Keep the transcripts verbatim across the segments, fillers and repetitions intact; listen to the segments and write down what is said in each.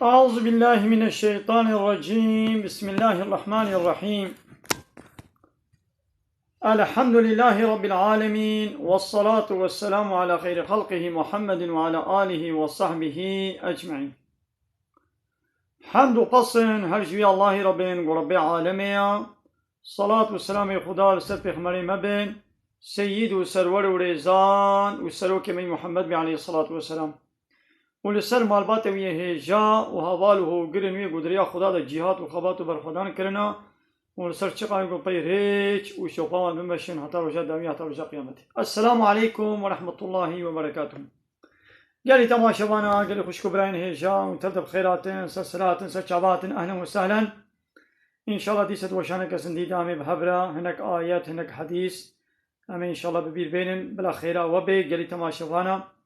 أعوذ بالله من الشيطان الرجيم. بسم الله الرحمن الرحيم. الحمد لله رب العالمين، والصلاة والسلام على خير خلقه محمد وعلى آله وصحبه أجمعين. Hemd û pesn her ji wî Allahî re bên, ku Rebbê alemê ye. Salat û selamê Xuda li ser pêxemberê me bên, seyîd û serwer û rêzan û serokê me Muhammed bê aleyhissalatu vesselam. Û li ser malbatê wî yê hêja û heval û hogirên wî ku di riya Xuda de cîhat û xebat û berxwedan kirine û li ser çiqayê ku pey rêç û şopa wan bimeşin heta roja dawî, heta roja qiyametê. Esselamu aleykum ve rahmetullahi ve berekatuhu. Gelî temaşevana, gelî xwişk û birayên hêja û tev de bi xêr hatin, ser sila hatin, ser çava hatin, ehlen ve sehlen. Înşallah dîsa di weşaneke zindî de em ê bi hev re hinek ayet, hinek hedîs em ê înşallah bi bîr bênin. Bila xêra we bê gelî temaşevana.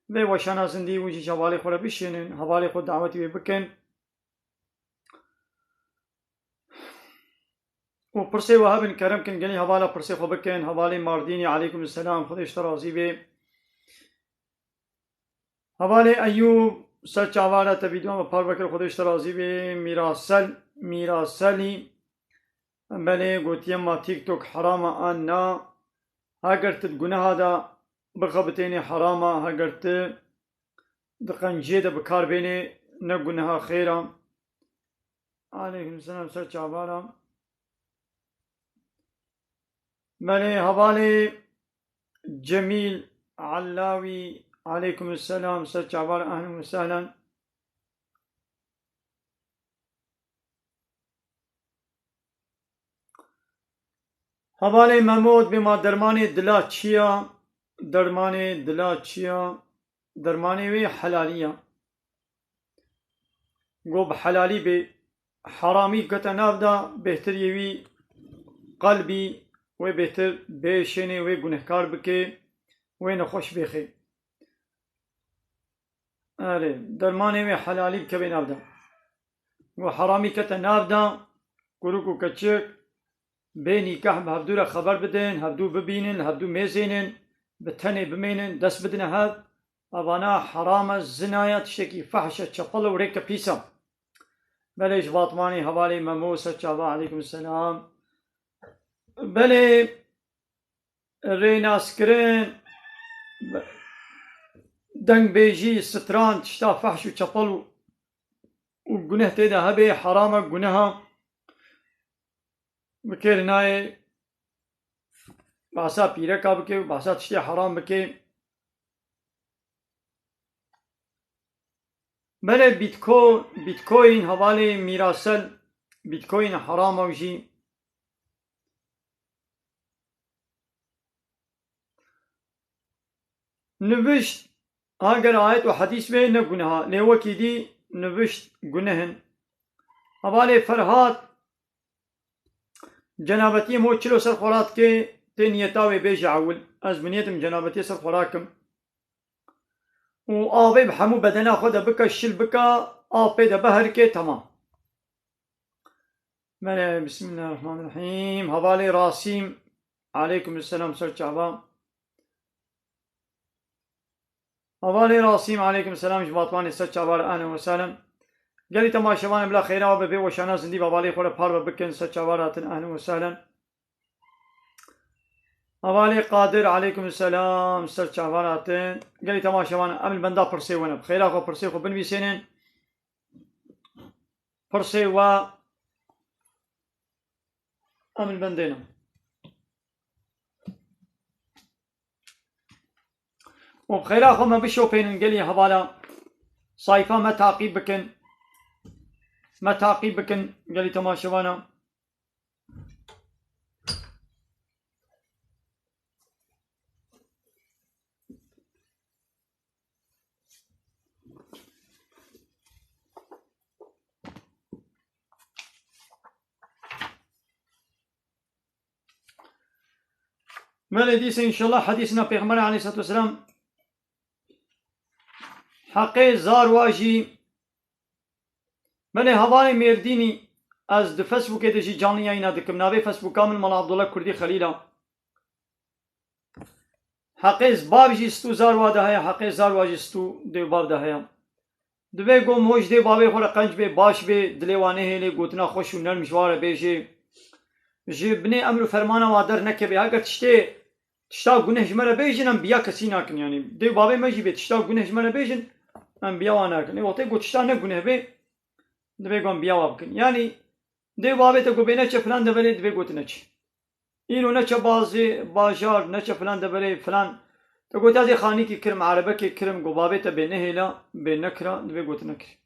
Vê weşana zindî hûn jî ji hevalê xwe re bişênin, hevalê xwe dawetî wê bikin. Û pirsê we hebin, kerem kin gelî hevala pirsê xwe bikin. Hevalê Mardînî, aleykum selam, Xwedê ji te razî bê. Hevalê Eyûb, ser çava re te vîdyoya me parve kir, Xwedê ji te razî bê. Mîrasel, Mîraselî, belê, gotiye ma TikTok heram e an na? Heger tu di guneha de bixebitênê heram e, heger tu di qenciyê de bi kar bênê ne guneha xêr e. Aleykum selam, ser çava re. Belê, hevalê Cemîl Allawî, aleykum selam, ser çava re, ehlen ve sehlen. Hevalê Memo, dibê ma dermanê dila çi ya? Dermanê dila çi ya? Dermanê wê helalî ya. Go bi helalî bê, heramî kete nav de, bêhtir yê wî qelbî, wê bêhtir bêşênê, wê gunehkar bike, wê nexweş bêxê. Erê, dermanê wê helalî bikevê nav de. Go heramî kete nav de, kuruk û keçik bê nîkah bi hevdû re xeber bidin, hevdû bibînin, li hevdû mêzênin, bi tenê bimênin, dest bidine hev. Evana heram e, zina ye, tiştekî fehş e, çepel e û rêke pîs e. Belê ji Batmanê hevalê Memo, ser çava, aleykum selam. Belê rênaskirin, dengbêjî, stran, tişta fehş û çepel û, û guneh tê de hebe, heram e, guneh e. Bi kêr nayê behsa pîreka bike û behsa tiştê heram bike. Belê Bitco-, Bitcoin, hevalê Mîrasel, Bitcoin heram e jî. Nivişt, ha ger ayet û hedîs bê ne guneha, lê wekî dî nivişt guneh in. Hevalê Ferhat, cenabetiyê mo çilo ser xwe radike, tê niyeta wê bêje ewil. Ez bi niyetim cenabetiyê ser xwe rakim. Û avê bi hemû bedena xwe de bike, şil bike, av pê de biherike, temam. Belê, Bismillahirrahmanirrahîm. Hevalê Rasîm, aleykum selam, ser çava. Hevalê Rasîm, aleykum selam, ji Batmanê, ser çava re, ehlen ve sehlen. Gelî temaşevanê bila xêra we be, vê weşana zindî bi hevalê xwe re parve bikin, ser çava re hatin, ehlen ve sehlen. Hevalê Qadir, aleykum selam, ser çava re hatin. Gelî temaşevan, em li benda pirsê we ne. Bi xêra xwe pirsê xwe binivîsênin. Pirsê we em li bendê ne. Û bi xêra xwe me bişopênin gelî hevala. Sayfa me taqîb bikin. Me taqîb bikin gelî temaşevana. Belê dîsa înşallah hedîsina Pêxemberê aleyhisselatu vesselam. Heqê zar wa jî. Belê hevalê Mêrdînî, ez di Facebookê de jî canlı yayına dikim. Navê Facebooka min Mala Abdullah Kurdî Xelîl a. Heqê z-, bav jî stû zar wa de heye, heqê zar wa jî stû dê û bav de heye. Divê ku miho ji dê û bavê xwe re qenc bê, baş bê, dilê wan nehêlê, gotina xweş û nerm ji wan re bêjê. Ji binê emr û fermana wan dernekevê. Heger tiştê, tişta guneh ji me re bêjin, em biya kesî nakin. Yanî dê û bavê me jî bê tişta guneh ji me re bêjin, em biya wan nakin. Ê wextê ku tişta ne guneh bê, divê ku em biya wan bikin. Yanî dê û bavê te ku bê neçe filan deverê, divê ku tu neçî. Îro neçe bazê bajar, neçe filan deverê filan. Te got, ez ê xanîkî kirim, erebekê kirim, ku bavê te bê nehêla, bê nekira, divê ku tu nekirî.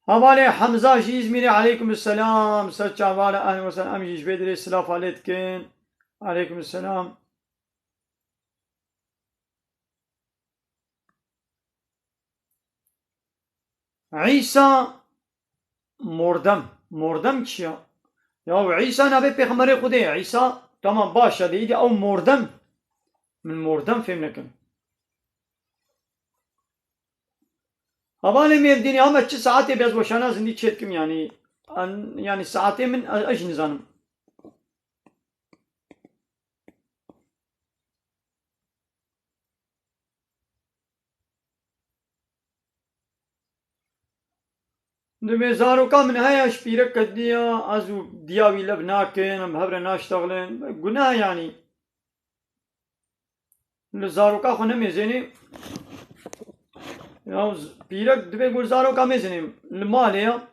Hevalê Hemza ji Îzmîrê, aleykum selam. Ser çavara, ehlen we sehlen. Em jî ji vê derê silafa lê dikin. Aleykum selam. Îsa mordem. Mordem çi ya? Ya Îsa navê pêxemberê Xwedê ye. Îsa, tamam, baş e, lê îdî ew mordem. Min mordem fêm nekin. Hevalê Mêrdînî, hema çi saetê be ez weşana zindî çêdikim, yanî, an-, yanî saetê min, e-, ez jî nizanim. Divê zaroka min heye, ji pîrek ketiya, ez û diya wî lev nakin, em bi hev re naştexlin. Guneh e yanî. Li zaroka xwe nemêzênê. Ya z-, pîrek divê ku li zaroka mêzênê. Li malê ya.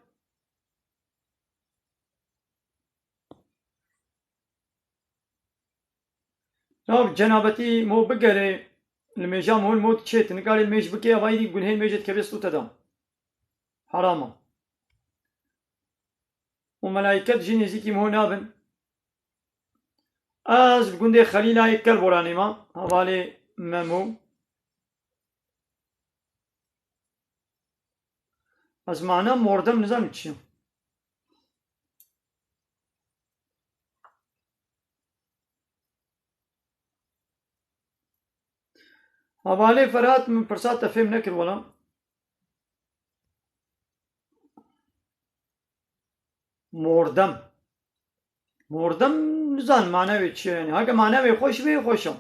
Ya cenabetî mo bigere, li mêja mo, mo çê, tu nikarê li mêj bikê, evayî dî gunhê mêjê dikeve stû te de. Heram e. Û melayket jî nêzîkî mo nabin. Ez li gundê Xelîlayê Kelboranê me, hevalê Memo. Ez mana mordem nizanim çi ye. Hevalê Ferhat, min pirsa te fêm nekir wela. Mordem. Mordem nizanim manevê çi ye yanî. Heke manevê xweş bê, xweş e.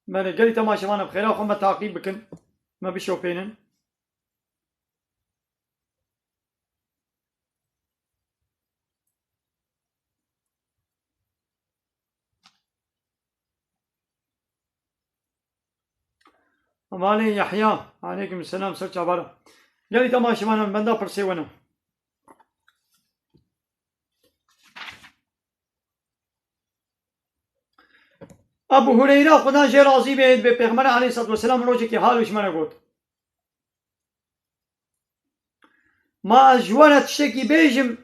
Belê, gelî temaşevanan bi xêra xwe me taqîb bikin. Me bişopênin. Hevalê Yehya, aleykum selam, ser çavara. Gelî temaşevanan benda pirsê we ne. Ebu Hureyra, Xudan jê razî be, bê Pêxember aleyhissalatu vesselam rojekê hal ji me re got. Ma ez ji we re tiştekî bêjim,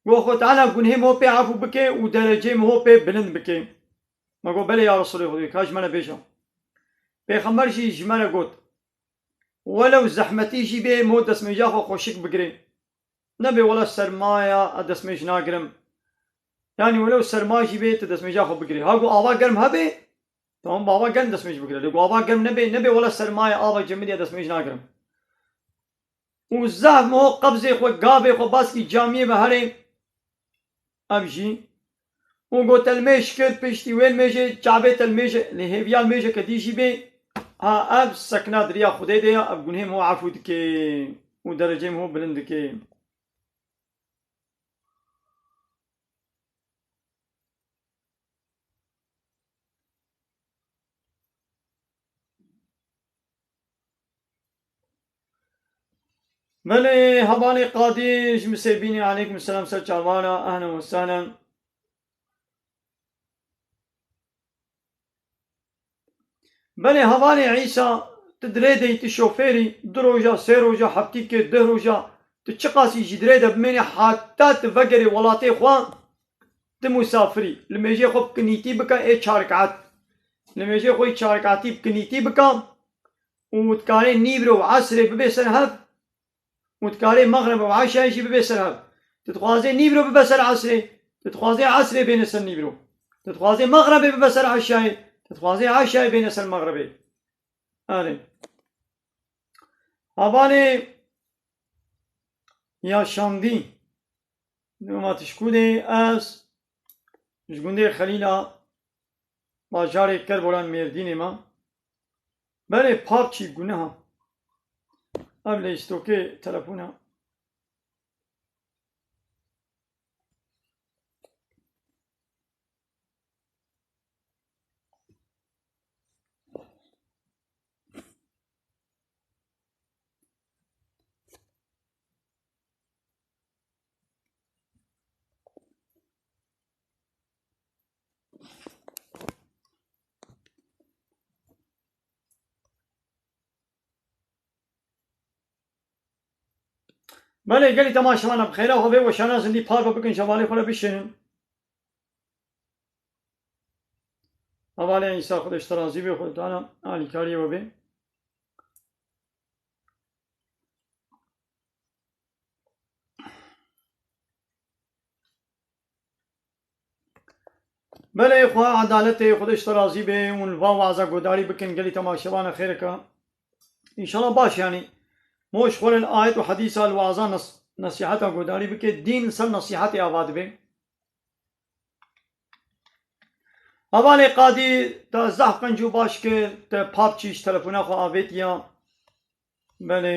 go Xwe Teala gunhê min pê efû bike û dereceyê min pê bilind bike. Me got, belê ya Resulê Xwedê, ka ji me re bêje. Pêxember jî ji me re got, welew zehmetî jî bê, mo destmêja xwe xweşik bigire. Nebê wela sermaya ez destmêj nagirim. Yanî welew serma jî bê, tu destmêja xwe bigirî. Ha ku ava germ hebe, tamam, bi ava germ destmêj bigire. Lê ku ava germ nebe, nebê wela sermaya ava cemidî ez destmêj nagirim. Û zehf miho qebzê xwe, gavê xwe baskî camiyê ve herê, ev jî. Û got, te li mêj kir, piştî wê li mêjê çavê te li mêjê, li hêviya li mêjeke dî jî bê. Ha, ev sekna di riya Xwedê de ye, ev gunhê miho efû dike û dereceyê miho bilind dike. Belê, hevalê Qadir ji Misêbînê, aleykum selam, ser çavana, ehlen we sehlen. Belê, hevalê Îsa, tu di rê de yî, tu şofêr î, du roja, sê roja, heftîkê, deh roja, tu çiqasî jî di rê de bimênî, heta tu vegerî welatê xwe, tu musafir î. Li mêjê xwe bi kinîtî bike, ê çar rekat. Li mêjê xwe yî çar rekatî bi kinîtî bike û dikarê nîvro û esrê bibê ser hev, û dikarê mexrebe û eşayê jî bibe ser hev. Tu dixwazê nîvro bibe ser esrê, tu dixwazê esrê bêne ser nîvro. Tu dixwazê mexrebê bibe ser eşayê, tu dixwazê eşayê bêne ser mexrebê. Erê. Hevalê Yaşandî. Dema tişkûdê ez ji gundê Xelîla bajarê Kerbolan Mêrdînê me. Belê, PUBG guneha. Ev lê stokê telefona. Belê, gelî temaşevana bi xêra xwe vê weşana zindî parve bikin, ji hevalê xwe re bişênin. Hevalê Îsa, Xwedê ji te razî be, Xwedê Teala alîkariyê we be. Belê, xwe edaletê, Xwedê ji te razî be, hûn li van waza guhdarî bikin, gelî temaşevana xêreke. Înşallah baş, yanî, mo ji xwe re li ayet û hedîsa, li waza nes-, nesîheta guhdarî bike, dîn li ser nesîhetê ava dibe. Hevalê Qadî, te zehf qenc û baş kir, te PUBG ji telefona xwe avêtiya. Belê.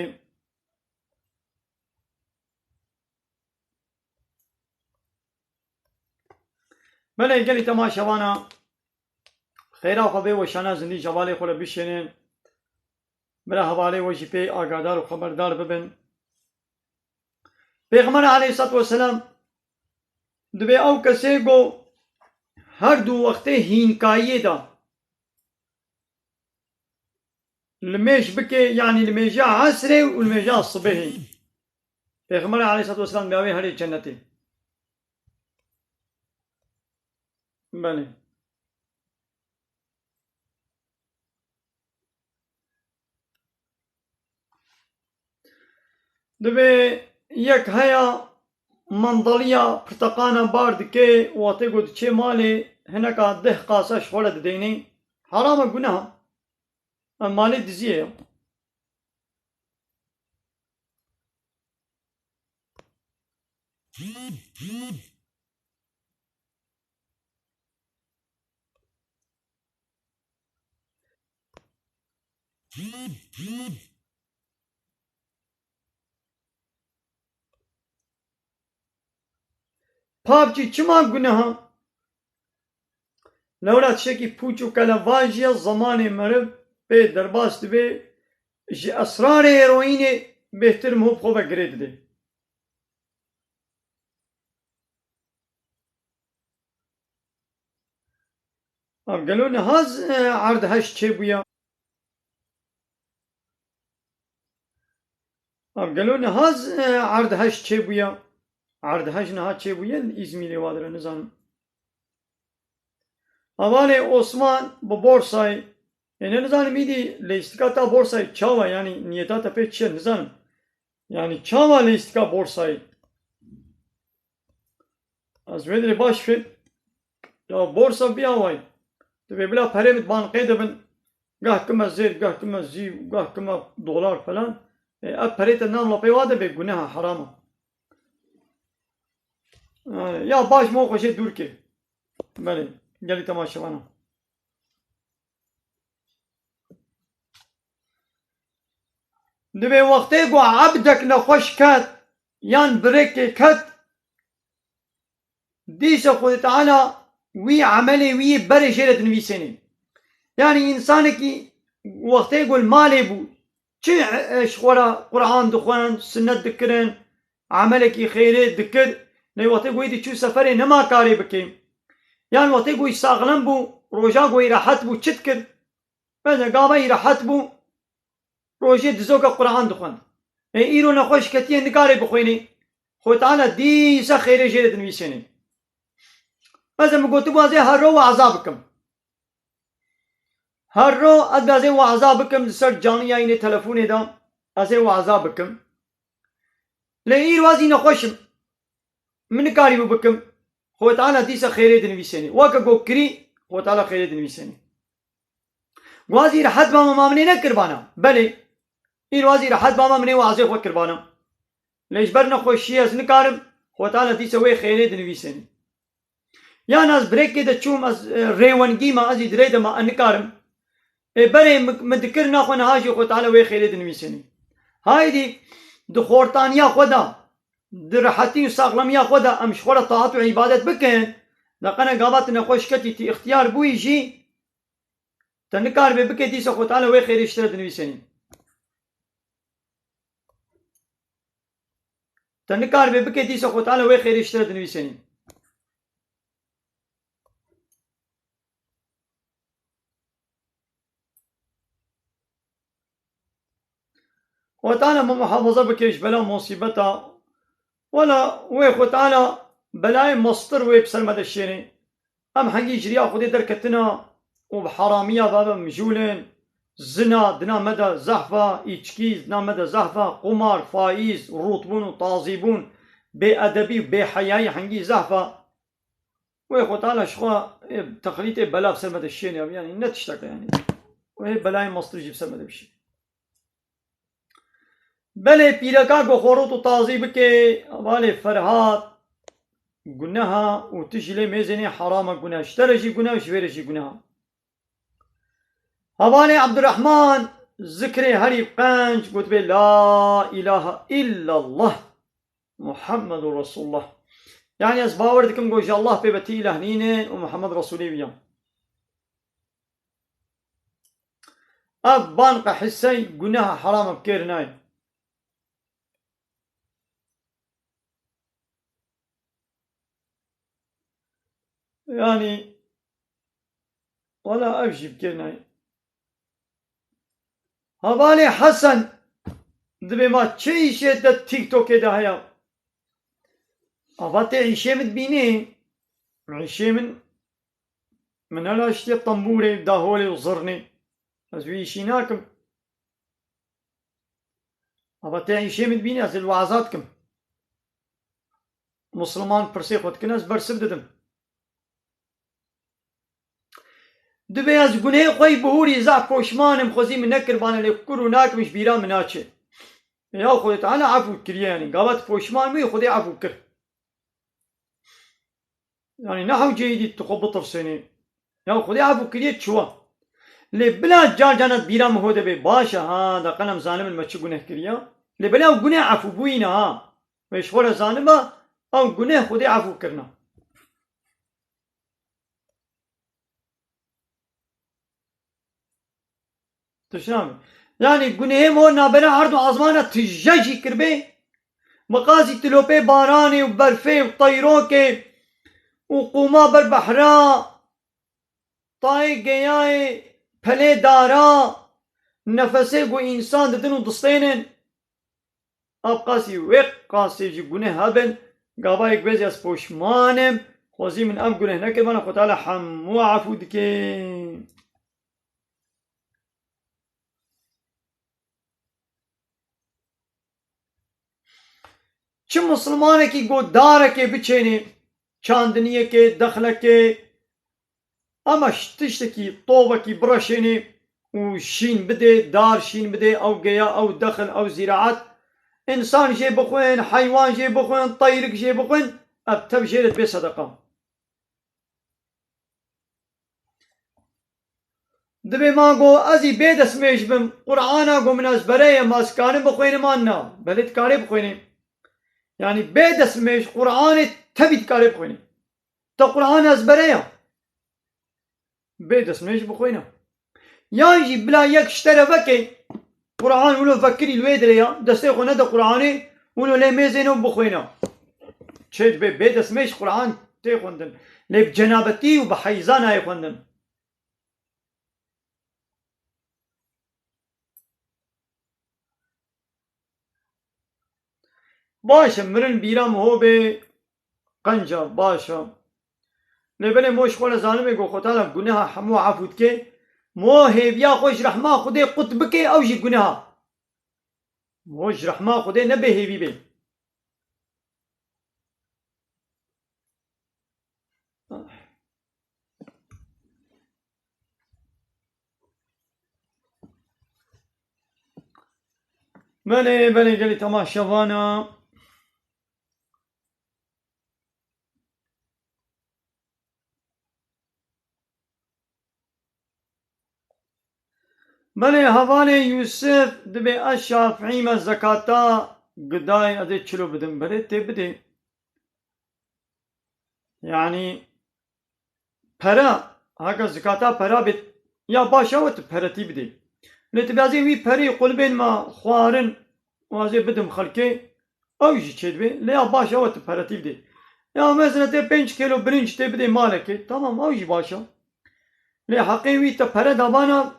Belê, gelî temaşevana, xêra xwe vê weşana zindî ji hevalê xwe re bişênin. Bila hevalê we jî pê agadar û xeberdar bibin. Pêxember aleyhissalatu vesselam dibê ew kesê ku her du wextê hînkayiyê de limêj bike, yanî limêja esrê û limêja sibehê. Pêxember aleyhissalatu vesselam dibê ew ê herê cennetê. Belê. Dibê yek heya mandaliya pirteqana bar dike, wextê ku diçê malê hineka deh qasa ji xwe re dideynê. Heram e, guneh e. Em malê diziyê ye. PUBG çima guneha? Lewra tiştekî pûç û kelevajî ye, zemanê meriv pê derbas dibe, ji esrarê heroînê bêhtir miho bi xwe ve girê dide. Ev gelo niha z-, e, erdhej çêbûye? Ev gelo niha z-, e, erdhej çêbûye? Erdhej niha çêbûye li Îzmîrê, wa dire nizanim. Hevalê Osman bi borsayê, ê ne nizanim îdî leyîstika ta borsayê çawa, yanî niyeta te pê çi ye nizanim. Yanî çawa leyîstika borsayê? Ez wê dirê baş fêm. Ya borsa vî awayî. Divê bila perê min bankê de bin. Gah kime zêr, gah kime zî, gah kime dolar falan. E, ev perê te nav lapê wa de bê, guneha, herama. E, ya baş mo xwe jê dûr kê. Belê, gelî temaşevana. Divê wextê ku ebdek nexweş ket, yan birêkê ket, dîsa Xwedê Teala wî emelê wî yê berê jê re dinivîsênê. Yanî însanekî wextê ku li malê bû, çi, e, ji xwe re Quran dixwend, sunnet dikirin, emelekî xêrê dikir, lê wextê ku wî diçû seferê nema karê bikê. Yan wextê ku wî saxlem bû, roja ku wî rehet bû, çi dikir? Mesela gava wî rehet bû, rojê dizoka Quran dixwend. Ê îro nexweş ketiye, nikare bixwînê. Xwedê Teala dîsa xêrê jê re dinivîsênê. Mesela min gotibû ez ê her ro waza bikim. Her ro ez ê waza bikim, li ser canî yayînê telefonê de ez ê waza bikim. Lê îro ez î nexweş im. Min nikarîbû bikim. Xwedê Teala dîsa xêrê dinivîsênê. Weke ku kirî, Xwedê Teala xêrê dinivîsênê. Gwazî rehet bama, ma min ê nekir vana. Belê. Îro ez î rehet bama, min ê wazê xwe kir vana. Lê ji ber nexweşiyê ez nikarim, Xwedê Teala dîsa wê xêrê dinivîsênê. Yan ez birêkê de çûm, ez, e, rêwengî me, ez jî dirê de me, ez nikarim. Ê berê min, min dikir, naxwe niha jî Xwe Teala wê xêrê dinivîsênî. Haydî, di xortaniya xwe de, di rehetî û saxlemiya xwe de em ji xwe re taat û îbadet bikin, de qene gava tu nexweş ketî, tu îxtiyar bûyî jî, te nikaribê bikê, dîsa Xwe Teala wê xêrê ji te re dinivîsênî. Te nikaribê bikê, dîsa Xwe Teala wê xêrê ji te re dinivîsênî. Xwe Teala me muhafaza bike ji bela musîbeta. Wela wê Xwe Teala belayê mestir wê bi ser me de şênê. Em hengî ji riya Xwedê derketina û bi haramiya ve em mijûlên. Zina dina me de zehf e, îçkî dina me de zehf e, qumar, faîz, rûtbûn û tazîbûn, bêedebî û bêheyayî hengî zehf e. Wê Xwe Teala ji xwe, ê, texlîtê bela bi ser me de şêne, yanî ne tiştek e yanî. Wê belayê mestir jî bi ser me de bişî. Belê pîreka ku xwe rût û tazî bike, hevalê Ferhat, guneha û tu jî lê mêzênê, herama gune. Ji te re jî gune û ji vê re jî guneha. Hevalê Ebdurrehman, zikrê herî qenc gotibê, La ilahe illallah Muhammedur Resulullah. Yanî ez bawer dikim ku ji Allah pê ve ti îlah nîne û Muhammed Resulê wî ye. Ev banqe hissey guneha heram e, bi kêr nayê. Yanî, wela ev jî bi kêr nayê. Hevalê Hesen, dibê ma çi îşê te TikTokê de heye? Ava tê îşê min dibînî? Îşê min, min nelaştiye tembûrê, daholê û zirnê. Ez wî îşî nakim. Ava tê îşê min dibînî, ez ê li waza dikim. Misliman pirsê xwe dikin, ez bersiv didim. Dibê ez gunehê xwe yî bihûrî, zaf poşman im, xwezî min nekiribane, lê kur û nakim, ji bîra min naçe. Ya Xwedê Teala efû kiriye, yanî gava tu poşman bûyî, Xwedê efû kir. Yanî ne hewceyî dî tu xwe bitirsênî. Ya Xwedê efû kiriye çiwa. Lê bila car carna bîra min ho de bê, baş e ha, da qenem zanim me çi guneh kiriya. Lê bila ew guneh efû bûyî ne ha. Wê ji xwe re zaniba, ew guneh Xwedê efû kirina. Tiştan. Yanî gunehê mo nabera erd û azmana tije jî kiribê. Miqasî tilopê baranê û berfê û teyrokê û qûma ber behra, tayê geyayê pelê dara, nefesê ku însan didin û distênin. Ev qasî wê qasê jî guneh hebin, gava yek bêjî ez poşman im, xwezî min ev guneh nekiribana, Xwe Teala hemû efû dike. Çi misilmanekî ku darekê biçênê, çandiniyekê, dexlekê, ama ş-, tiştekî, tovekî bireşênê û şîn bidê, dar şîn bidê, ew geya, ew dexil, ew zîraet, însan jê bixwin, heywan jê bixwin, teyrik jê bixwin, ev tev jê re dibê sedeqa. Dibê ma go ez ê bê destmêj bim, Qur'ana go min ezbere ye, ma ez karim bixwînim an na? Belê dikarê bixwînî. Yanî bê destmêj Qur'anê tevî dikarê bixwînî. Te Qur'an ezbere ya. Bê destmêj bixwîne. Yan jî bila yek ji te re veke, Qur'an wilo vekirî li wê dirê ya, destê xwe nede Qur'anê, wilo lê mêzêne û bixwîne. Çê dibe bê destmêj Qur'an tê xwendin. Lê bi cenabetî û bi heyza nayê xwendin. Baş e, mirin bîra min ho bê, qenca, baş e. Lê belê mo ji xwe re zanibê ku Xwedê Teala guneha hemû efû dike. Mo hêviya xwe ji rehma Xwedê qut bike, ew jî guneha. Mo ji rehma Xwedê ne bêhêvî bê. Belê, belê, gelî temaşevana. Belê hevalê Yûsif, dibê ez Şafî me, zekata gidayê ez ê çilo bidim. Belê tê bidê. Yanî pere, heke zekata pera bê, ya baş e we tu peretî bidê. Lê tu bê ez ê wî perê qulbên me xwarin û ez ê bidim xelkê, ew jî çêdibe. Lê ya baş e we tu peretî bidê. Ya mesela tê pênc kîlo birinc tê bidê malekê, tamam, ew jî baş e. Lê heqê wî te pere dabana,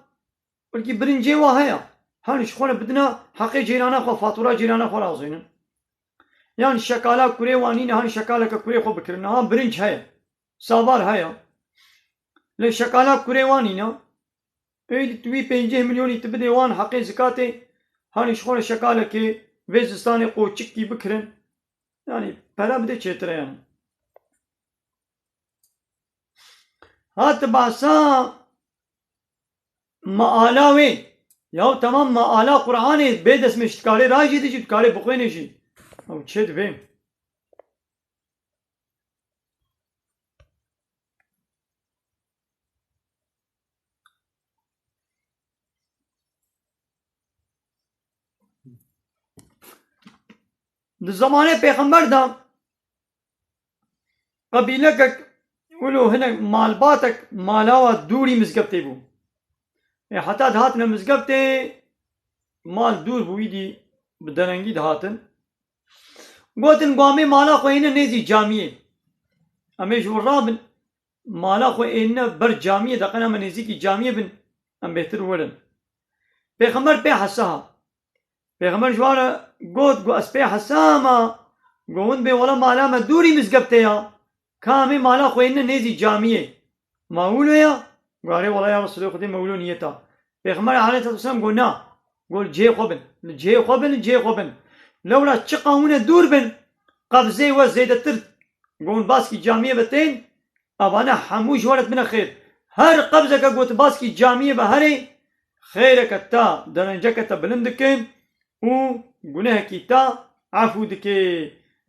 belkî birincê wa heye. Hani ji xwe re bidina heqê cîrana xwe, fatura cîrana xwe razînin. Yan şekala kurê wan nîne, hani şekaleke kurê xwe bikirin. Niha birinc heye. Savar heye. Lê şekala kurê wan nîne. Êdî tu wî pêncî milyonî tu bidê wan heqê zikatê, hani ji xwe re şekalekê vê zistanê qoçikî bikirin. Yanî pere bidê çêtir e yanî. Hat bahsa meala wê. Ya temam meala Qur'anê bê destmêj dikarê rajî dijî dikarê bixwênê jî. Ew çê dibê. Di zemanê pêxember de qebîlekek wilo hinek malbatek mala wa dûrî mizgeftê bû. Ê heta dihatine mizgeftê mal dûr bû, îdî bi derengî dihatin. Gotin, "Go em ê mala xwe êne nêzî camiyê. Em ê ji wir rabin, mala xwe êne ber camiyê, deqena me nêzîkî camiyê bin, em bêhtir werin." Pêxember pê hesa ha. Pêxember ji wan re got, got, "Ez pê hesa ma." Got, "Hûn bê wela mala me dûrî mizgeftê ya. Ka em ê mala xwe êne nêzî camiyê." Ma wilo ya? Got, "Erê wela ya Resulê Xwedê, me wilo niyeta." Pêxember aleyhisselatu vesselam got, "Na." Got, "Li cihê xwe bin. Li cihê xwe bin, li cihê xwe bin. Lewra çiqa hûn e dûr bin, qebzê we zêdetir." Got, "Hûn baskî camiyê ve tên, evane hemû ji we re dibine xêr. Her qebzeke got baskî camiyê ve herê, xêreke te, derenceke te bilind dike û gunehekî te efû dike."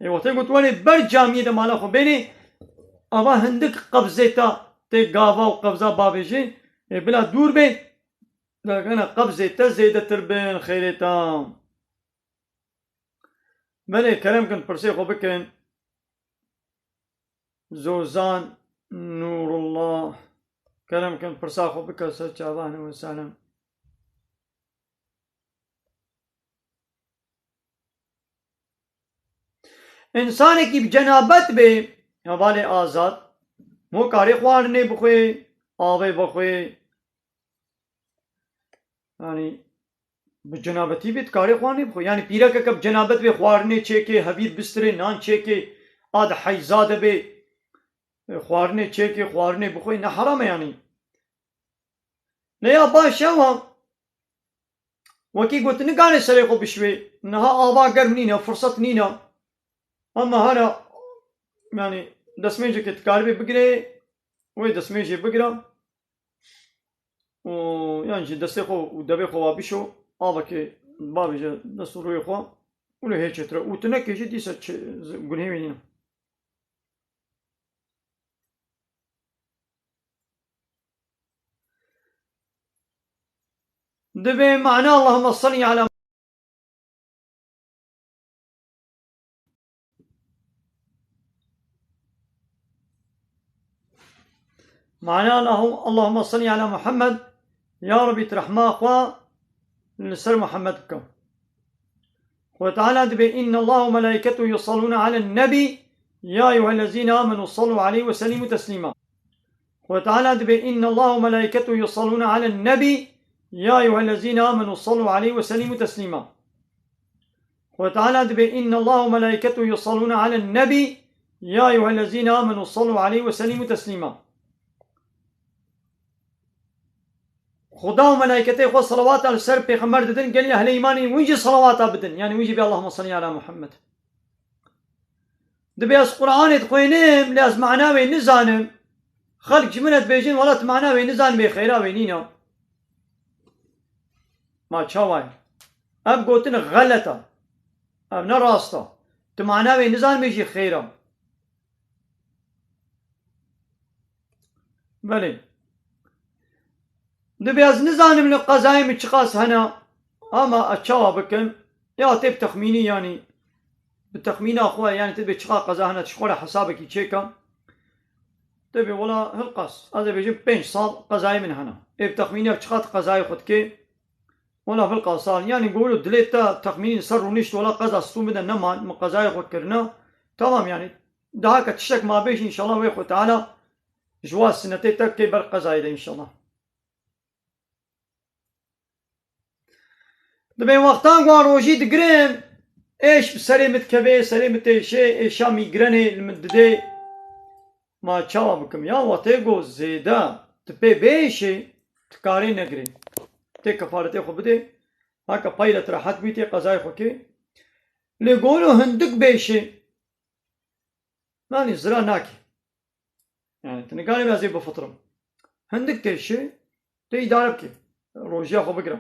Ê wextê got, "Welê ber camiyê de mala xwe bênê, ava hindik qebzê te tê gava û qebza bavêjê, ê bila dûr bê, dergana qebzê te zêdetir bin xêrê te." Belê, kerem kin, pirsê xwe bikin. Zozan Nurullah, kerem kin, pirsa xwe bike ser çava, ehlen we sehlen. Însanekî bi cenabet bê, hevalê Azad, mo karê xwarinê bixwê, avê bixwê. Yanî bi cenabetî bê, dikarê xwarinê bixwe. Yanî pîrekeke bi cenabet bê, xwarinê çêkê, hevîr bistirê, nan çêkê, a di heyza de bê, xwarinê çêkê, xwarinê bixwe, ne heram e yanî. Lê ya baş e wa, wekî got, nikare serê xwe bişwê. Niha ava germ nîne, firset nîne. Ama hala, yanî, destmêcekê dikaribê bigirê, wê destmêjê bigira. Û yan jî destê xwe û devê xwe wa bişo, avekê bavêje dest û rûyê xwe û lê hê çêtir e. Û tu nekê jî dîsa çi-, gunehê wê nîne. Divê mana Allahümme salli ala Mana Allahu-, Allahümme salli ala Muhammed, ya Rabbi, tu rehma xwe li ser Muhammed bike. Xwe Teala dibê, "İnne Allahu ve melaiketuhu yusalluna alen nebi, ya eyyuhellezine amenu sallu aleyhi ve sellimu teslima." Xwe Teala dibê, "İnne Allahu ve melaiketuhu yusalluna alen nebi, ya eyyuhellezine amenu sallu aleyhi ve sellimu teslima." Xwe Teala dibê, "İnne Allahu ve melaiketuhu yusalluna alen nebi, ya eyyuhellezine amenu sallu aleyhi ve sellimu teslima." Xuda û melaîketê xwe selawata li ser pêxember didin, gelî ehlê îmanê wî jî selawata bidin. Yanî wî jî bê Allahümme salli ala Muhammed. Dibê ez Qur'anê dixwênim, lê ez mana wê nizanim. Xelk ji min re dibêjin, wela tu mana wê nizanibê, xêra wê nîne. Ma çawa ye? Ev gotin xelet e. Ev ne rast e. Tu mana wê nizanibê jî xêr e. Belê. Dibê ez nizanim li qezayê min çiqas hene, ama ez çawa bikim? Ya tê bi texmînî, yanî bi texmîna xwe, yanî tê dibê çiqa qeza hene, ji xwe re hesabekî çêke. Tê dibê wela hilqas, ez ê bêjim pênc sal qezayê min hene. Ê bi texmîniya çiqa tu qezayê xwe dikê? Wela hilqas sal. Yanî golo dilê te texmînî ser rûnişt, wela qeza stû min de neman, min qezayê xwe kirine. Tamam yanî. Daha ke tiştek ma bêjî, înşallah wê xwe Teala ji wa sinetê te kê ber qezayê de înşallah. Dibê wextan ku an rojî digirim, êş bi serê min dikeve, serê min têşê, êşa mîgrenê li min didê. Ma çawa bikim? Ya wextê ku zêde tu pê bêşê, tu karê negirê. Tê kefaretê xwe bidê, haka payre tu rehet bî, tê qezayê xwe kê. Lê golo hindik bêşê, yanî zira nakê. Yani, tu nikarî ez ê bifitirim. Hindik têşê, tu îdare bikî. Rojiya xwe bigire.